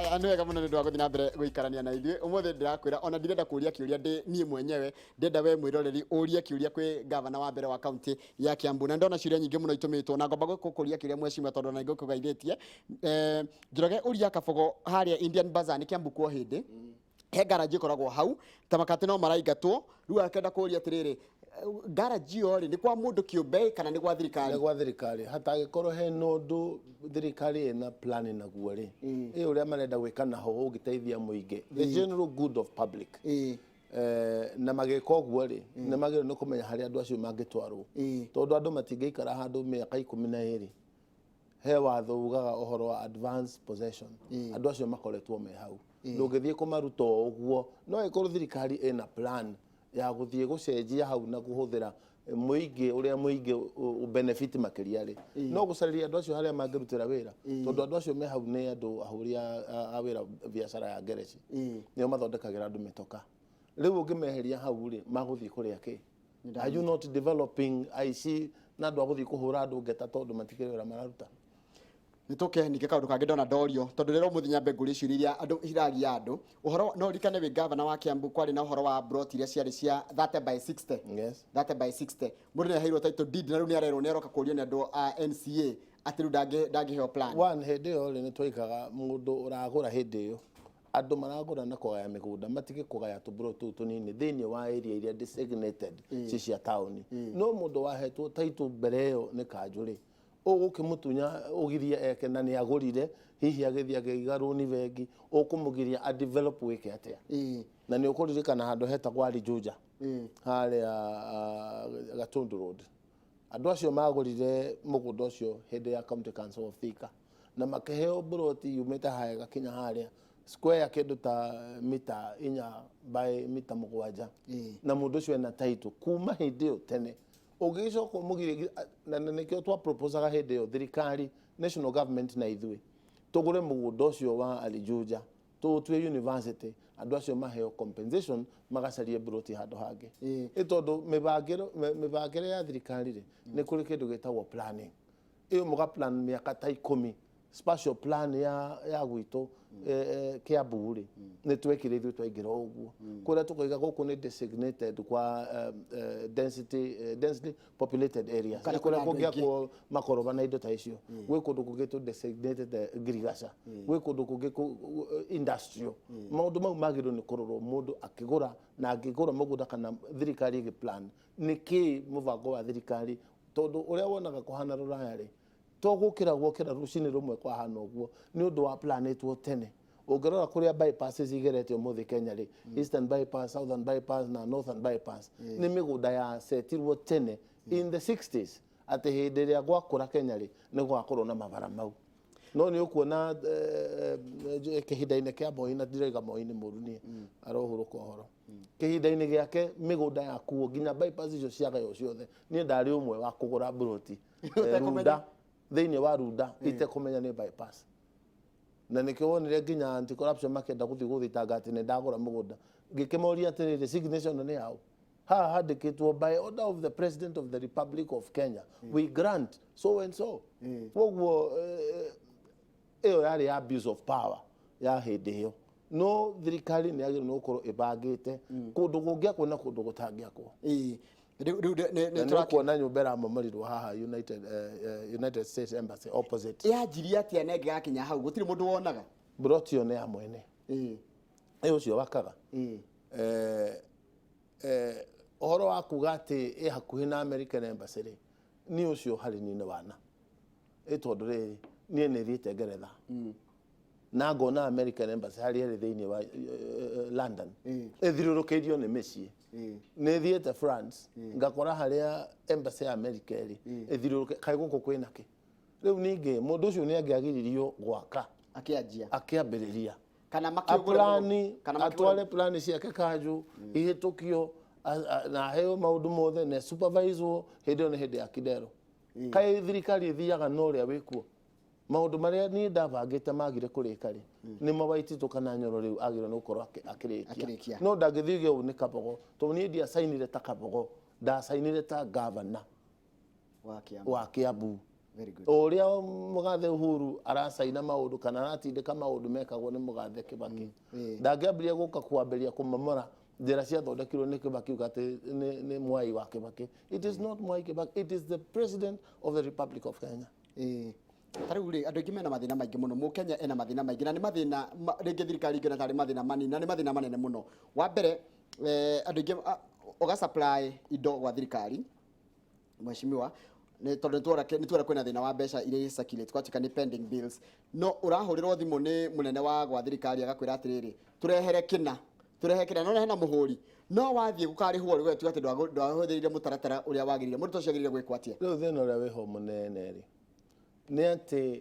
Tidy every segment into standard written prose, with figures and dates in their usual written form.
Aya, nĩ wega mũno nĩ ũndũ wa gũthiĩ na mbere gũikarania na ithuĩ ũmũthĩ. Ndĩrakwĩra ona ndirenda kũũria kĩũria ndĩ niĩ mwenyewe, ndĩrenda we mwĩroreri ũrie kĩũria kwĩ gavana wa mbere wa kaunti ya Kiambu, na ndona ciũria nyingĩ mũno itũmĩtwo na ngomba gũkũria kĩũria, mheshimiwa, tondũ ona ngũkũgeithĩtie. Njoroge ũria Kabogo harĩa Indian Bazaar nĩ Kiambu kuo hĩndĩ he garage ĩkoragwo hau ta makatĩ no maraingatwo. Rĩu akenda kũũria atĩrĩrĩ, garage ĩyo rĩ, nĩ kwa mũndũ kĩũmbe kana nĩ gwa thirikari? Nĩ gwa thirikari. Hatangĩkorwo hena ũndũ thirikari ĩna plan naguo rĩ, ĩ ũrĩa marenda gwĩka naho ũngĩteithia mũingĩ, the general good of public. Na magĩka ũguo rĩ, nĩ magĩrĩirwo nĩ kũmenya harĩa andũ acio mangĩtwarwo, tondũ andũ matingĩikara handũ mĩaka 12. He watho ugaga ũhoro wa advance possession. Andũ acio makoretwo me hau, ndũngĩthiĩ kũmaruta o ũguo. No ĩkorwo thirikari ĩna plan ya gũthiĩ gũcenjia hau na kũhũthĩra mũingĩ, ũrĩa mũingĩ benefit makĩria rĩ, no gũcarĩria andũ acio harĩa mangĩrutĩra wĩra, tondũ andũ acio me hau nĩ andũ ahũri a wĩra, biacara ya ngereci, nĩo mathondekagĩra andũ mĩtoka. Rĩu ũngĩmeheria hau rĩ, magũthiĩ kũrĩa kĩ? Are you not developing aici na andũ a gũthiĩ kũhũra andũ ngeta tondũ matikĩrĩ wĩra mararuta? Nĩ tũke ningĩ kaũndũ kangĩ ndona ndorio, tondũ rĩrĩa ũmũthĩ nyambe ngũrie ciũria iria andũ iragia andũ ũhoro. No ririkane wĩ gavana wa Kiambu kwarĩ na ũhoro wa plot iria ciarĩ cia 30 by 60. Yes. 30 by 60, mũndũ nĩ aheirwo title deed na rĩu nĩ arerwo nĩ aroka kũrio nĩ andũ a NCA atĩ rĩu ndangĩheo plan. One, hĩndĩ ĩyo rĩ, nĩ twaikaga mũndũ ũragũra. Hĩndĩ ĩyo andũ maragũra na kũgaya mĩgũnda, matige kũgaya tũburo tũu tũnini thĩinĩ wa area iria designated ci cia taũni. No mũndũ wahetwo title mbere ĩyo nĩ kanjũ rĩ, ũgũkĩmũtunya ũgirie eke na nĩ agũrire, hihi agĩthiĩ akĩiga rũni bengi, ũkũmũgiria a develop wĩke atĩa? Na nĩ ũkũririkana handũ hetagwo Arijuja harĩa Gatundu Road, andũ acio magũrire mũgũnda ũcio hĩndĩ ya County Council of Thika na makĩheo mburoti yumĩte haha ĩgakinya harĩa square kĩndũ ta mita 4 by mita 7, na mũndũ ũcio ena title kuma hĩndĩ ĩyo tene. Ũngĩgĩcoka ũmũgirie, na nĩkĩo twa proposaga hĩndĩ ĩyo thirikari, national government na ithuĩ, tũgũre mũgũnda ũcio wa Alijuja, tũũtue university, andũ acio maheo compensation, magacarie mburoti handũ hangĩ. Ĩ tondũ mĩbangĩre ya thirikari rĩ, nĩ kũrĩ kĩndũ gĩtagwo planning. Ĩyo mũga plan mĩaka ta 10, spatial plan ya gwitũ Kiambu rĩ, nĩ twekire ithuĩ twaingĩra o ũguo kũrĩa tũkoiga gũkũ nĩ designated kwa densely populated areas. Kana nĩ kũrĩa kwĩna andũ aingĩ. Kũngĩakwo makoroba na indo ta icio. Gwĩ kũndũ kũngĩ tũ designated ngirigaca, gwĩ kũndũ kũngĩ industrial. Maũndũ mau magĩrĩirwo nĩ kũrorwo mũndũ akĩgũra na angĩgũra mũgũnda kana thirikari ĩgĩ plan nĩ kĩ mũbango wa thirikari, tondũ ũrĩa wonaga kũhana rũraya rĩ, to gũkĩra gwokĩra rũcinĩ rũmwe kwahana ũguo, nĩ ũndũ wa planĩtwo tene. Ũngĩrora kũrĩa bypasses igerete ũmũthĩ Kenya rĩ, Eastern Bypass, Southern Bypass na Northern Bypass, nĩ mĩgũnda yacetirwo tene in the 60s atĩ hĩndĩ ĩrĩa gwakũra Kenya rĩ, nĩ gũgakorwo na mabara mau. No nĩ ũkuona kĩhinda-inĩ kĩa Moi, na ndirauga Moi nĩ mũru, niĩ arohurũka ũhoro, kĩhinda-inĩ gĩake mĩgũnda yakuo nginya bypass icio ciagaywo ciothe. Niĩ ndarĩ ũmwe wa kũgũra mburoti Ũtekũmenya. Runda, thĩinĩ wa Runda, itekũmenya nĩ bypass, na nĩkĩo wonire nginya anti corruption makĩenda gũthiĩ gũthitanga atĩ nĩ ndagũra mũgũnda. Ngĩkĩmoria atĩrĩrĩ, signature ĩno nĩ yaũ? Haha handĩkĩtwo, "By order of the President of the Republic of Kenya, we grant so and so." Koguo ĩyo yarĩ abuse of power ya hĩndĩ ĩyo. No thirikari nĩ yagĩrĩirwo nĩ gũkorwo ĩbangĩte kũndũ kũngĩakwo na kũndũ gũtangĩakwo. Rĩu Na nĩ nĩ ũkuona nyũmba ĩramomorirwo haha United States Embassy opposite. Yanjirie atĩa na ĩngĩgakinya hau gũtirĩ mũndũ wonaga? Mburoti ĩyo nĩ ya mwene ĩ ũcio wakaga. Ũhoro wa kuga atĩ ĩ hakuhĩ na American Embassy rĩ, niĩ ũcio harĩ niĩ nĩ wana ĩ, tondũ rĩrĩ, niĩ nĩ thiĩte Ngeretha na ngona American Embassy harĩa ĩrĩ thĩinĩ wa London ĩthiũrũrũkĩirio nĩ mĩciĩ. Nĩ thiĩte France ngakora harĩa embassy ya America ĩrĩ ĩthiũrũrũkĩ. Kaĩ gũkũ kwĩna kĩ? Rĩu ningĩ mũndũ ũcio nĩ angĩagiririo gwaka akĩanjia akĩambĩrĩria kana makĩgũra aplani kana makĩgũra atware plani ciake kanjũ ihĩtũkio na aheo maũndũ mothe na superviswo. Hĩndĩ ĩyo nĩ hĩndĩ ya Kidero. Kaĩ thirikari ĩthiaga na ũrĩa wĩkuo? Maũndũ marĩa niĩ ndabangĩte magire kũrĩka rĩ, nĩmo Waititũ kana Nyoro rĩu agĩrĩirwo nĩ gũkorwo Akĩrĩkia. Akĩrĩkia. No ndangĩthiĩ uge ũũ nĩ Kabogo, tondũ niĩ ndiacainire ta Kabogo, ndacainire ta gavana wa Kiambu. Wa Kiambu. Very good. O ũrĩa mũgathe Uhuru aracaina maũndũ kana aratindĩka maũndũ mekagwo nĩ mũgathe Kibaki, ndangĩambĩrĩria gũka kwambĩrĩria kũmomora njĩra ciathondekirwo nĩ Kibaki uga atĩ nĩ Mwai wa Kibaki. It is not Mwai Kibaki, it is the President of the Republic of Kenya. Ĩĩ. Ta rĩu rĩ, andũ aingĩ mena mathĩna maingĩ mũno. Mũkenya ena mathĩna maingĩ, na nĩ mathĩna rĩngĩ thirikari ingĩona tarĩ mathĩna manini, na nĩ mathĩna manene mũno. Wa mbere, andũ aingĩ, ũga supply indo gwa thirikari, mheshimiwa, nĩ tondũ nĩ tuona kwĩna thĩna wa mbeca iria i circulate, gwatuĩka nĩ pending bills, no ũrahũrĩrwo thimũ nĩ mũnene wa gwa thirikari agakwĩra atĩrĩrĩ, tũrehere kĩna, tũrehe kĩna, no hena mũhũri, no wathiĩ gũkarĩhwo rĩ, we tuga atĩ ndwahũthĩrire mũtaratara ũrĩa wagĩrĩire. Mũndũ ta ũcio agĩrĩire gwĩkwo atĩa? Rĩu thĩna ũrĩa wĩho mũnene rĩ, nĩ atĩ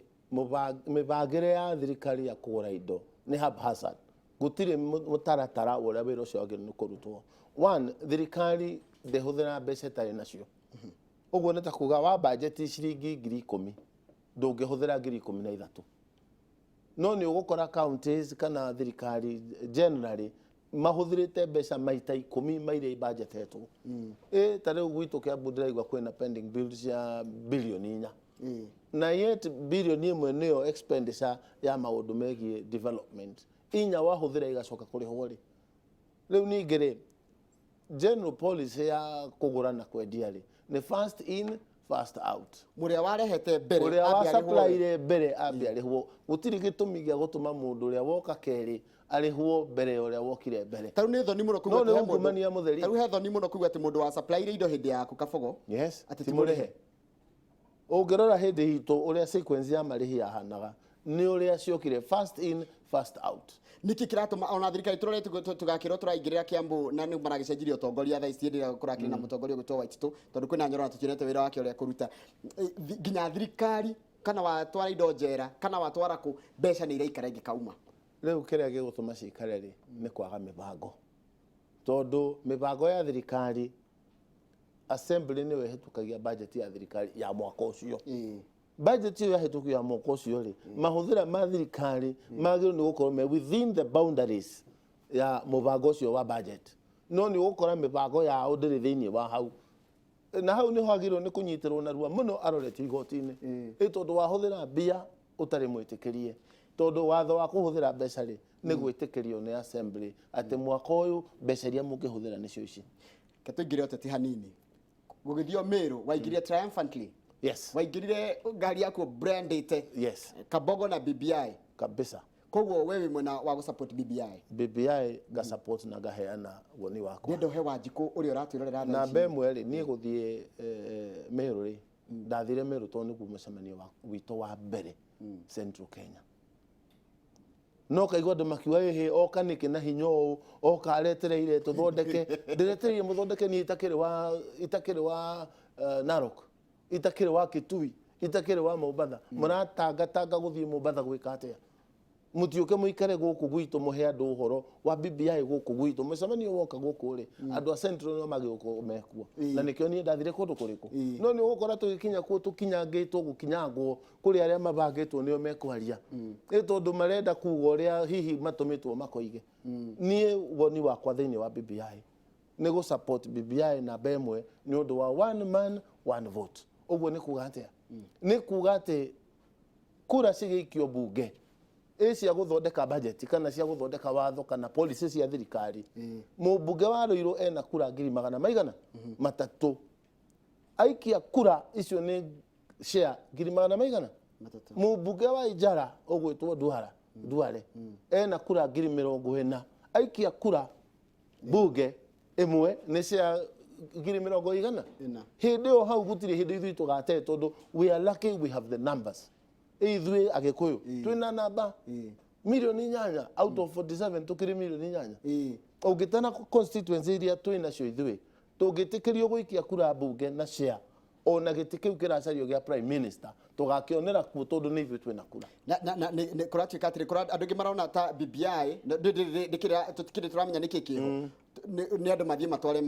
mĩbangĩre ya thirikari ya kũgũra indo nĩ haphazard. Gũtirĩ mũtaratara wa ũrĩa wĩra ũcio wagĩrĩirwo nĩ kũrutwo. One, thirikari ndĩhũthĩra mbeca ĩtarĩ nacio. Ũguo nĩ ta kuga wa bajeti ciringi 10,000, ndũngĩhũthĩra 13,000, no nĩ ũgũkora counties kana thirikari generally mahũthĩrĩte mbeca maita 10 ma iria ibajetetwo. Ĩ ta rĩu gwitũ Kĩambu ndĩraigua kwĩna pending bills cia bilioni 4, na yet bilioni 1 nĩyo expenditure ya maũndũ megiĩ development, inya wahũthĩra igacoka kũrĩhwo rĩ. Rĩu ningĩ rĩ, general policy ya kũgũra na kwendia rĩ, nĩ first in, first out. Mũrĩa warehete mbere ũrĩa wa ambe arĩhwo. Supplyire mbere ambe arĩhwo. Gũtirĩ gĩtũmi gĩa gũtũma mũndũ ũrĩa woka kerĩ arĩhwo mbere ya ũrĩa wokire mbere. Ta rĩu nĩ thoni mũno kuga No atĩ nĩ he mũndũ- ungumania mũtheri. Ta rĩu he thoni mũno kuga atĩ mũndũ wa supplyire indo hĩndĩ yaku kabogo atĩ ti mũrĩhe. Ũngĩrora hĩndĩ itũ ũrĩa sequence ya marĩhi yahanaga, nĩ ũrĩa ciokire first in, first out. Nĩkĩ kĩratũma ona thirikari tũrorete tũgakĩrwo tũraingĩrĩra Kiambu na nĩ maragĩcenjirie ũtongoria thaa ici, hĩndĩ ĩrĩa kũrakĩrĩ na mũtongoria ũgwĩtwo Waititũ, tondũ kwĩna Nyoro na tũtionete wĩra wake ũrĩa kũruta. Nginya thirikari kana watwara indo njera kana watwara kũ, mbeca nĩ iraikara ingĩkauma. Rĩu kĩrĩa gĩgũtũma cikare rĩ, nĩ kwaga mĩbango, tondũ mĩbango ya thirikari, assembly nĩyo ĩhĩtũkagia budget ya thirikari ya mwaka ũcio. Budget ĩyo yahĩtũkio ya mwaka ũcio rĩ, mahũthĩra ma thirikari magĩrĩirwo nĩ gũkorwo me within the boundaries ya mũbango ũcio wa budget, no nĩ ũgũkora mĩbango yao ndĩrĩ thĩinĩ wa hau, na hau nĩho agĩrĩirwo nĩ kũnyitĩrwo narua mũno aroretio igoti-inĩ, ĩ tondũ wahũthĩra mbia ũtarĩ mwĩtĩkĩrie, tondũ watho wa kũhũthĩra mbeca rĩ, nĩ gwĩtĩkĩrio nĩ assembly atĩ mwaka ũyũ mbeca iria mũngĩhũthĩra nĩcio ici. Ke tũingĩre ũteti hanini. Gũgĩthio Meru, waingĩrire triumphantly. Yes. Waingĩrire ngari yaku brandĩte Kabogo na BBI. Kabisa. Koguo we wĩ mwena wa gũsupport BBI? BBI ngasupport na ngaheana woni wakwa. Ndĩrenda ũhe Wanjikũ ũrĩa ũratwĩrorera thaa ici. Namba 1 rĩ, niĩ gũthiĩ Meru rĩ, ndathire Meru tondũ nĩguo mũcemanio witũ wa mbere Central Kenya, no kaigua andũ makiuga, ĩhĩ, oka nĩkĩ na hinya ũũ, oka aretereire tũthondeke. Ndĩretereire mũthondeke niĩ itakĩrĩ wa Narok, itakĩrĩ wa Kitui, itakĩrĩ wa Mombatha? Mũratangatanga gũthiĩ Mombatha gwĩka atĩa? Mũtiũke mũikare gũkũ gwitũ, mũhe andũ ũhoro wa BBI gũkũ gwitũ. Mũcemanio woka gũkũ rĩ, andũ a Central nĩo magĩũka mekuo, na nĩkĩo niĩ ndathire kũndũ kũrĩkũ. No nĩ ũgũkora tũgĩkinya kuo tũkinyangĩtwo gũkinyangwo kũrĩ arĩa mabangĩtwo nĩo mekwaria, ĩ tondũ marenda kuga ũrĩa hihi matũmĩtwo makoige. Niĩ woni wakwa thĩinĩ wa BBI nĩ gũ support BBI namba 1 nĩ ũndũ wa one man, one vote. Ũguo nĩ kuga atĩa? Nĩ kuga atĩ kura cigĩikio bunge, ĩ cia gũthondeka budget kana cia gũthondeka watho kana policy cia thirikari, mũmbunge wa Ruiru ena kura ngiri magana maigana matatũ, aikia kura icio nĩ share ngiri magana maigana matatũ. Mũmbunge wa Ijara ũgwĩtwo Duara Duale ena kura 40,000, aikia kura bunge ĩmwe nĩ cia ngiri mĩrongo igana. Ĩna. Hĩndĩ ĩyo hau gũtirĩ hĩndĩ ithuĩ tũgate, tondũ we are lucky, we have the numbers. Ithuĩ Agĩkũyũ twĩna namba milioni 8 out of 47, tũkĩrĩ milioni 8. Ũngĩtana constituency iria twĩ nacio, ithuĩ tũngĩtĩkĩrio gũikia kura mbunge na share ona gĩtĩ kĩu kĩracario gĩa prime minister, tũgakĩonera kuo, tondũ nĩ ithuĩ twĩna kura. Na nĩ kũratuĩka atĩrĩ, andũ aingĩ marona ta BBI tũtikĩrĩ tũramenya nĩkĩ kĩho. Nĩ andũ mathiĩ matware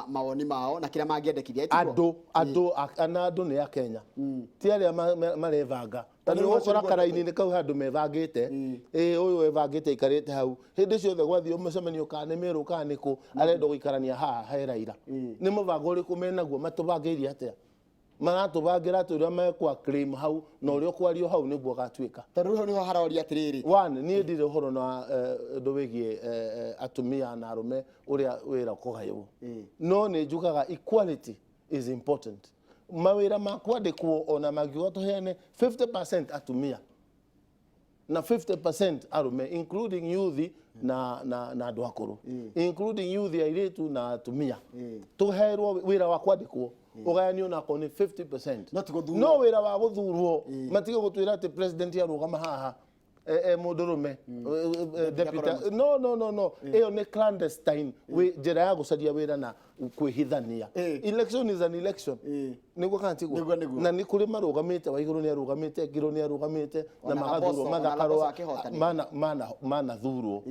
mawoni mao na kĩrĩa mangĩendekithia, ĩtiguo? Andũ na andũ nĩ a Kenya, ti arĩa marebanga. Ta Tondũ nĩ ũgũkora nĩguo karaini-inĩ kau handũ mebangĩte, ĩ ũyũ ebangĩte aikarĩte hau hĩndĩ ciothe gwathiĩ mũcemanio, kana nĩ Meru kana nĩ kũ, arenda gũikarania haha he Raila. Nĩ mũbango ũrĩkũ menaguo? Matũbangĩire atĩa? Maratũbangĩra atĩ ũrĩa mekwa claim hau na ũrĩa ũkwario hau nĩguo gatuĩka. Tondũ rĩu hau nĩho haroria atĩrĩrĩ. One, niĩ ndirĩ ũhoro na ũndũ wĩgiĩ atumia na arũme ũrĩa wĩra ũkũgaywo, no nĩ njugaga equality is important. Mawĩra ma kwandĩkwo ona mangiuga tũheane 50% atumia na 50% arũme, including youth na andũ akũrũ, including youth, airĩtu na atumia, tũherwo wĩra wa kwandĩkwo ũgayanio nakorwo nĩ 50%. No ti gũthurwo. No wĩra wa gũthurwo matige gũtwĩra atĩ president arũgama haha mũndũrũme deputy. No, no, no, no, ĩyo nĩ clandestine njĩra ya gũcaria wĩra na kwĩhithania. Election is an election. Nĩguo kana tiguo? Nĩguo, nĩguo. Na nĩ kũrĩ marũgamĩte, Waigũrũ nĩ arũgamĩte, Ngirũ nĩ arũgamĩte na Ona magathurwo. Laboso, ona Mathakarũa Laboso akĩhotanĩte. Manathurwo.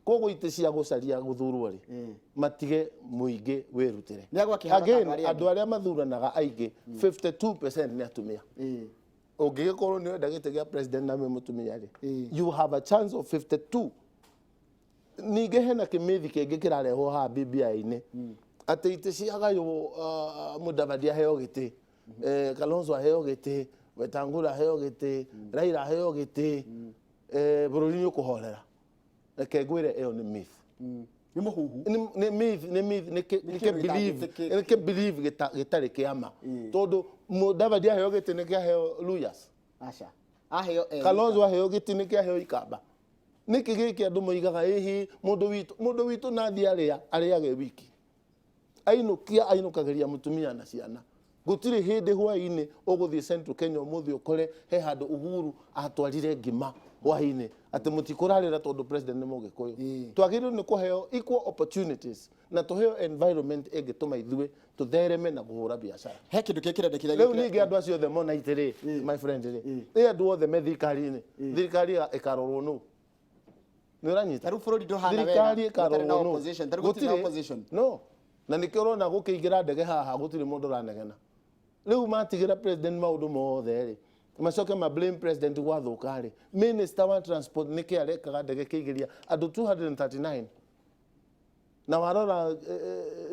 Koguo itĩ cia gũcaria gũthurwo rĩ, matige mũingĩ wĩrutĩre. Nĩ agwakĩhana ta Again, andũ arĩa andũ arĩa mathuranaga aingĩ 52% nĩ atumia. Ũngĩgĩkorwo nĩ ũrenda gĩtĩ gĩa president na wĩ mũtumia rĩ, you have a chance of 52. Ningĩ hena kĩmĩthi kĩngĩ kĩrarehwo haha BBI-inĩ atĩ itĩ ciagaywo, Mudavadi aheo gĩtĩ, Kalonzo aheo gĩtĩ, Wetangula aheo gĩtĩ, Raila aheo gĩtĩ, bũrũri nĩ ũkũhorera. Reke ngwĩre, ĩyo nĩ myth. Nĩ mũhuhu. Nĩ myth, nĩ myth, nĩ kĩndũ kĩ believe gĩtangĩtĩkĩka. nĩ kĩ believe gĩtarĩ kĩama, tondũ Mudavadi aheo gĩtĩ nĩ kĩaheo Luyas? Aca, aheo Kalonzo aheo gĩtĩ nĩ kĩaheo Ikamba? Nĩkĩ gĩkĩ andũ moigaga ĩhi mũndũ witũ nathi arĩa arĩage wiki ainũkia ainũkagĩria mũtumia na ciana? Gũtirĩ hĩndĩ hwaĩ-inĩ ũgũthiĩ Central Kenya ũmũthĩ ũkore he handũ Uhuru atwarire ngima hwaĩ-inĩ atĩ mũtikũrarĩra tondũ president nĩ Mũgĩkũyũ. Twagĩrĩirwo nĩ kũheo equal opportunities na tũheo environment ĩngĩtũma ithuĩ tũthereme na kũhũra biacara. He kĩndũ kĩ kĩrendekithia. Rĩu ningĩ andũ acio othe mona itĩrĩ, my friend rĩ, ĩ andũ othe me thirikari-inĩ, thirikari ĩkarorwo nũ? Nĩ ũranyita? Ta rĩu bũrũri ndũhana wega Thirikari gũtarĩ na ĩkarorwo nũ? opposition. Ta rĩu gũtirĩ na opposition. No na nĩkĩo ũrona gũkĩingĩra ndege haha gũtirĩ mũndũ ũranegena. Rĩu matigĩra president maũndũ mothe rĩ, macoke ma blame president gwathũka rĩ. Minister wa transport nĩkĩ arekaga ndege kĩingĩria andũ 239? Na warora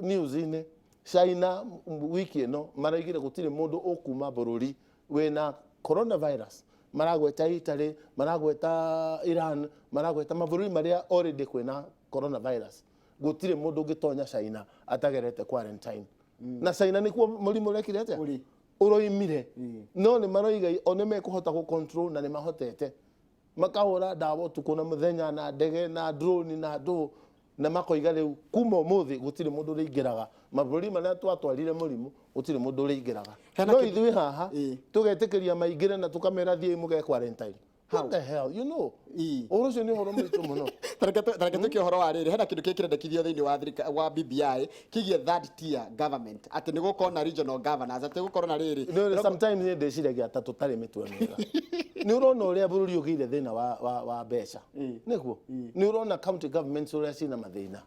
news-inĩ China wiki ĩno maraigire gũtirĩ mũndũ ũkuma bũrũri wĩna coronavirus. Maragweta Italy, maragweta Iran, maragweta mabũrũri marĩa already kwĩna coronavirus. Gũtirĩ mũndũ ũngĩtonya China atagerete quarantine. Na China nĩkuo mũrimũ ũrekire atĩa? Ũrĩ. Ũroimire. No nĩ maroiga o nĩ mekũhota gũ control na nĩ mahotete, makahũra ndawa ũtukũ na mũthenya na ndege na drone na ndũ, na makoiga rĩu kuma ũmũthĩ gũtirĩ mũndũ ũrĩingĩraga mabũrũri marĩa twatwarire mũrimũ, gũtirĩ mũndũ ũrĩingĩraga. Hena No kĩndũ- ithuĩ haha tũgetĩkĩria maingĩre na tũkamera thiĩi mũge quarantine. What the hell? Ũhoro ũcio nĩ ũhoro mũritũ mũno. Tareke tũkie ũhoro wa rĩrĩ, hena kĩndũ kĩ kĩrendekithio thĩinĩ wa wa BBI kĩgiĩ third tier government, atĩ nĩ gũkorwo na regional governors, atĩ gũkorwo na rĩrĩ. Nĩ sometimes nĩ ndĩciragia ta tũtarĩ mĩtwe mĩega. Nĩ ũrona ũrĩa bũrũri ũgĩire thĩna wa mbeca? Nĩguo nĩ ũrona county governments ũrĩa cina mathĩna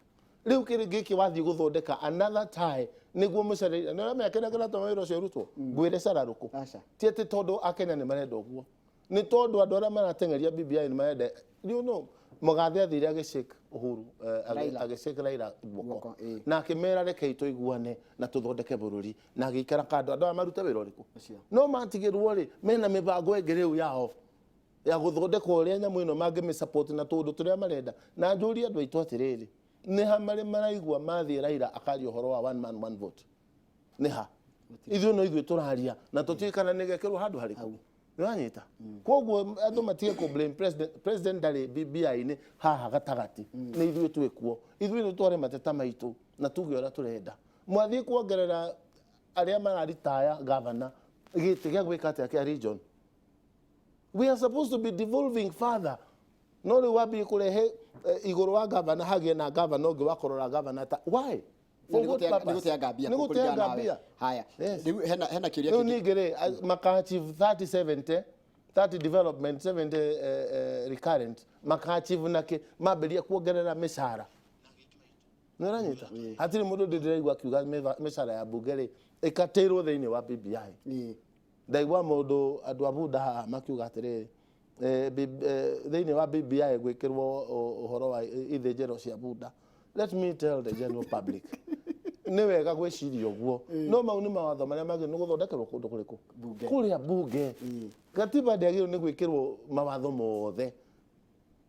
rĩu? Kĩrĩ gĩkĩ wathiĩ gũthondeka another tie nĩguo mũcere nĩ ũramenya kĩrĩa kĩratũma wĩra ũcio ũrutwo, ngwĩre cararũkũ. Aca. Ti atĩ tondũ akenya nĩ marenda ũguo, nĩ tondũ andũ arĩa marateng'eria BBI nĩ marenda. Mũgathe athire agĩshake Uhuru Raila. Agĩshake Raila guoko Guoko, ĩĩ. na akĩmera rekei tũiguane na tũthondeke bũrũri, na agĩikara kando andũ aya marute wĩra ũrĩkũ. Ũcio. No matigĩrwo rĩ, mena mĩbango ĩngĩ rĩu yao ya gũthondeka ũrĩa nyamũ ĩno mangĩmĩsupport na tũũndũ tũrĩa marenda. Na njũrie andũ aitũ atĩrĩrĩ, nĩ ha marĩ maraigua mathiĩ Raila akaria ũhoro wa one man one vote? Nĩ ha? Ithuĩ no ithuĩ tũraria na tũtiũĩ kana nĩ gekĩrwo handũ harĩkũ. Nĩwanyita? Koguo andũ matige kũ blame president. President ndarĩ BBI-inĩ haha gatagatĩ, nĩ ithuĩ twĩkuo. Ithuĩ nĩ tware mateta maitũ na tuge ũrĩa tũrenda. Mwathiĩ kuongerera arĩa mararitaya gavana gĩtĩ gĩa gwĩka atĩa kĩa region? We are supposed to be devolving further, no rĩu wambie kũrehe igũrũ wa gavana hagĩe na gavana ũngĩ wa kũrora gavana ta why? For what purpose? Nĩ gũteanga mbia. Nĩ kũringana gũteanga nawe. mbia. Haya. Yes. Rĩu hena kĩũria Rĩu kĩngĩ. ningĩ rĩ, maka achieve 30 70 30 development 70 recurrent, maka achieve nake mambĩria kuongerera mĩcara? Nĩ ũranyita? Hatirĩ mũndũ ndĩraigua akiuga mĩcara ya mbunge rĩ ĩkatĩrwo thĩinĩ wa BBI. Ndaigua mũndũ andũ a bunda haha makiuga atĩrĩrĩ, thĩinĩ wa BBI gwĩkĩrwo ũhoro wa ithĩnjĩro cia bunda. Let me tell the general public, Nĩ wega gwĩciria ũguo, no mau nĩ mawatho marĩa magĩrĩirwo nĩ gũthondekerwo kũndũ kũrĩkũ? Bunge. Kũrĩa bunge. Gatiba ndĩagĩrĩirwo nĩ gwĩkĩrwo mawatho mothe.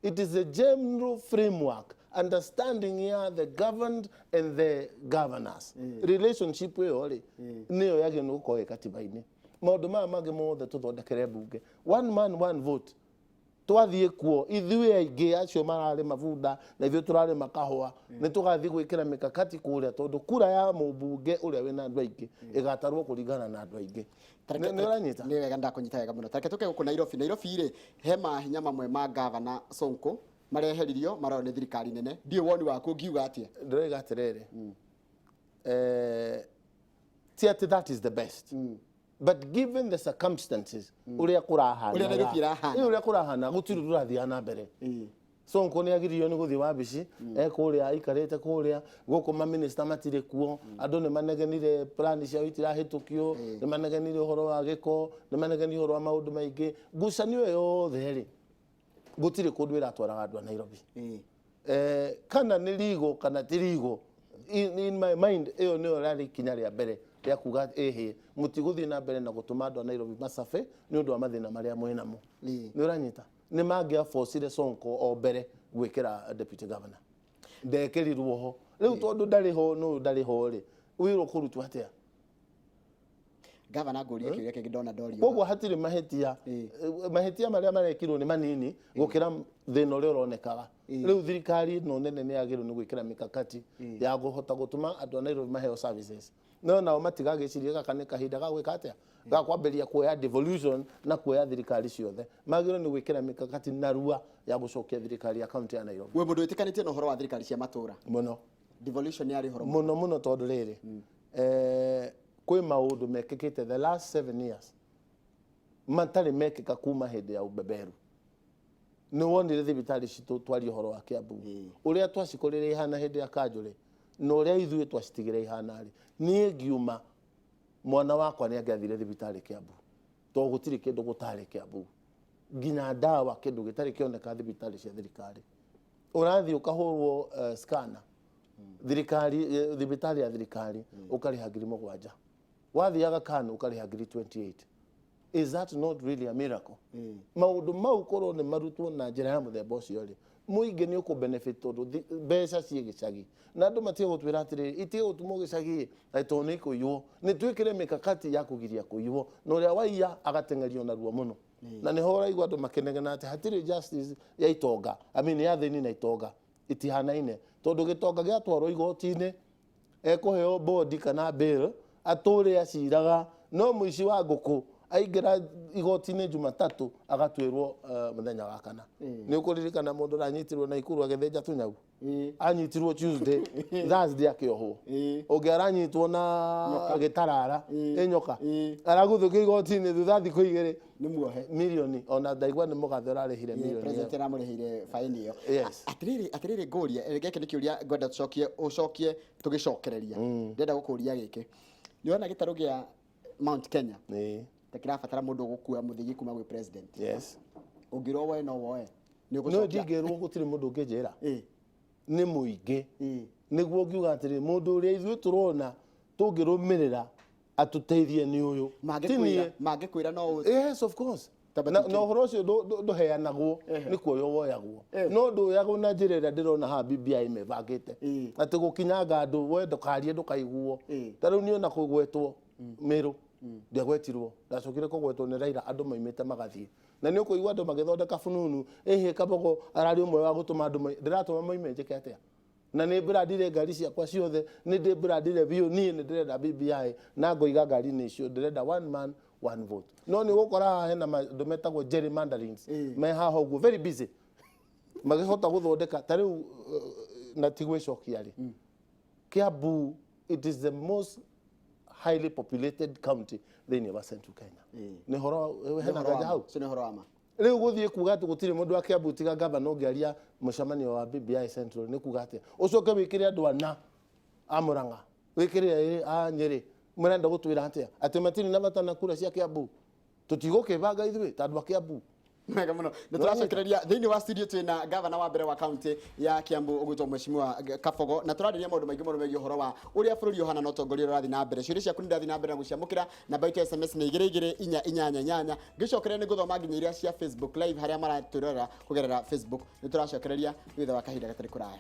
It is a general framework understanding ya the governed and the governors relationship. Ĩyo rĩ, nĩyo yagĩrĩirwo nĩ gũkorwo ĩ katiba-inĩ. Maũndũ maya mangĩ mothe tũthondekere bunge. One man, one vote, twathiĩ kuo ithuĩ aingĩ acio mararĩma bunda na ithuĩ tũrarĩma kahũa, nĩ tũgathiĩ gwĩkĩra mikakati kũrĩa, tondũ kura ya mũmbunge ũrĩa wĩna andũ aingĩ ĩgatarwo kũringana na andũ aingĩ. Nĩ ũranyita? Nĩ wega, ndakũnyita wega mũno. Tareke tũke gũkũ Nairobi. Nairobi rĩ, he mahinya mamwe ma gavana Sonko mareheririo, marorwo nĩ thirikari nene. Ndiũĩ woni waku, ũngiuga atĩa? Ndĩroiga atĩrĩrĩ, ti atĩ that is the best, but given the circumstances, ũrĩa kũrahana, Ũrĩa Nairobi ĩrahana. Ũrĩa kũrahana, gũtirĩ tũrathiaga na mbere. Sonko nĩ agiririo nĩ gũthiĩ wabici, e kũrĩa aikarĩte kũrĩa gũkũ, maminista matirĩ kuo, andũ nĩ manegenire, plani ciao itirahĩtũkio, nĩ manegenire ũhoro wa gĩko, nĩ manegenire ũhoro wa maũndũ maingĩ. Ngucanio ĩyo yothe rĩ, gũtirĩ kũndũ ĩratwaraga andũ a Nairobi. Kana nĩ rigo kana ti rigo, in my mind ĩyo nĩyo rarĩ ikinya rĩa mbere rĩa kuga ĩhĩ, mũtigũthiĩ na mbere na gũtũma andũ a Nairobi macabe nĩ ũndũ wa mathĩna marĩa mwĩnamo. Nĩ ũranyita? Nĩ mangĩabocire Sonko o mbere gwĩkĩra deputy governor, ndekĩrirwo ho. Rĩu tondũ ndarĩ ho, nũ ndarĩ ho rĩ, wĩra ũkũrutwo atĩa? Gavana, ngũrie kĩũria kĩngĩ ndona ndorio. Koguo hatirĩ mahĩtia. Mahĩtia marĩa marekirwo nĩ manini gũkĩra thĩna ũrĩa ũronekaga rĩu. Thirikari ĩno nene nĩ yagĩrĩirwo nĩ gwĩkĩra mikakati ya kũhota gũtũma andũ a Nairobi maheo services, no nao matigagĩcirie gaka nĩ kahinda ga gwĩka atĩa, ga kwambĩrĩria kuoya devolution na kuoya thirikari ciothe. Magĩrĩirwo nĩ gwĩkĩra mikakati narua ya gũcokia thirikari ya kaunti ya Nairobi. Wĩ mũndũ wĩtĩkanĩtie na ũhoro wa thirikari cia matũra? Mũno. Devolution yarĩ ũhoro mũno mũno, tondũ rĩrĩ, kwĩ maũndũ mekĩkĩte the last 7 years matarĩ mekĩka kuma hĩndĩ ya ubeberu. Nĩ wonire thibitarĩ citũ, twaria ũhoro wa Kiambu, ũrĩa twacikorire ihana hĩndĩ ya kanjũrĩ na ũrĩa ithuĩ twacitigire ihana rĩ, niĩ ngiuma mwana wakwa nĩ angĩathire thibitarĩ Kiambu, tondũ gũtirĩ kĩndũ gũtarĩ Kiambu, nginya ndawa, kĩndũ gĩtarĩ kĩoneka thibitarĩ cia thirikari. Ũrathiĩ ũkahũrwo scanner thirikari, thibitarĩ ya thirikari, ũkarĩha 7,000. Wathiaga kanu ũkarĩha ngiri 28. Is that not really a miracle? Maũndũ mau korwo nĩ marutwo na njĩra ya mũthemba ũcio rĩ, mũingĩ nĩ ũkũ benefit, tondũ mbeca ciĩ gĩcagi na andũ matige gũtwĩra atĩrĩrĩ, itige gũtũmwo gĩcagi atĩ tondũ nĩ ikũiywo. Nĩ twĩkĩre mikakati ya kũgiria kũiywo, na ũrĩa waiya agateng'erio narua mũno. Na nĩho ũraigua andũ makĩnegena atĩ hatirĩ justice ya itonga, I mean, ya thĩni na itonga itihanaine, tondũ gĩtonga gĩatwarwo igoti-inĩ ekũheo bond kana bail atũre aciraga, no mũici wa ngũkũ aingĩra igoti-inĩ Jumatatũ agatuĩrwo mũthenya wa kana. Nĩ ũkũririkana mũndũ ũranyitirwo Naikuru agĩthĩnja tũnyau, anyitirwo Tuesday, Thursday akĩohwo. Ũngĩ aranyitwo na gĩtarara ĩ nyoka, araguthũkio igoti-inĩ thutha thikũ 2. Nĩ muohe. Milioni ona ndaigua nĩ mũgathe ũrarĩhire milioni ĩyo. President aramũrĩhĩire faini ĩyo. Yes. Atĩrĩrĩ, ngũrie, gĩkĩ nĩ kĩũria ngwenda tũcokie, ũcokie tũgĩcokereria. Ndĩrenda gũkũria gĩkĩ: nĩ ũrona gĩtarũ gĩa Mount Kenya ta kĩrabatara mũndũ ũgũkua mũthigi kuma gwĩ president? Yes. Ũngĩrwo woe, no woe? Nĩ No. ũgũcokia? Ndingĩrwo, gũtirĩ mũndũ ũngĩnjĩra. Nĩ mũingĩ nĩguo ngiuga atĩrĩ, mũndũ ũrĩa ithuĩ tũrona tũngĩrũmĩrĩra atũteithie nĩ ũyũ. Ti niĩ. Mangĩkwĩra, mangĩkwĩra no Yes, of course. Tamba Na ũhoro ũcio ndũheanagwo, nĩ kuoywo woyagwo, no ndũoyagwo na njĩra ĩrĩa ndĩrona haha BBI mebangĩte, atĩ gũkinyanga andũ, we ndũkarie, ndũkaiguo. Ta rĩu niĩ ona kũgwetwo Mĩrũ ndiagwetirwo, ndacokire kũgwetwo nĩ Raila andũ maimĩte magathiĩ, na nĩ ũkũigua andũ magĩthondeka fununu ĩhĩ Kabogo ararĩ ũmwe wa gũtũma andũ ndĩratũma moime. Njĩke atĩa? Na nĩ brandire ngari ciakwa ciothe, nĩ ndĩ brandire biũ. Niĩ nĩ ndĩrenda BBI na ngoiga ngari-inĩ icio ndĩrenda one man, one vote. No nĩ ũgũkora haha hena andũ metagwo gerrymanderings me haha ũguo, very busy, magĩhota gũthondeka ta rĩu na ti gwĩcokia rĩ, Kiambu, it is the most highly populated county thĩinĩ wa Central Kenya. Nĩ horo hena nganja hau? Ũcio nĩ ũhoro wa ma. Rĩu gũthiĩ kuga atĩ gũtirĩ mũndũ wa Kiambu tiga gavana ũngĩaria mũcemanio wa BBI Central nĩ kuga atĩa? Ũcoke wĩkĩre andũ ana a Murang'a, wĩkĩre erĩ a Nyĩrĩ, mũrenda gũtwĩra atĩa? Atĩ matirĩ na bata na kura cia Kiambu? Tũtigũkĩbanga ithuĩ ta andũ a Kiambu? Wega mũno. Nĩ tũracokereria thĩinĩ wa studio, twĩna gavana wa mbere wa kaunti ya Kiambu ũgwĩtwo Mheshimiwa Kabogo, na tũrarĩria maũndũ maingĩ mũno megiĩ ũhoro wa ũrĩa bũrũri ũhana na ũtongoria ũrĩa ũrathiĩ na mbere. Ciũria ciaku nĩ ndathiĩ na mbere na gũciamũkĩra. Namba itũ ya SMS nĩ 22488. Ngĩcokereria nĩ ngũthoma nginya iria cia Facebook Live harĩa maratwĩrorera kũgerera Facebook. Nĩ tũracokereria thutha wa kahinda gatarĩ kũraya.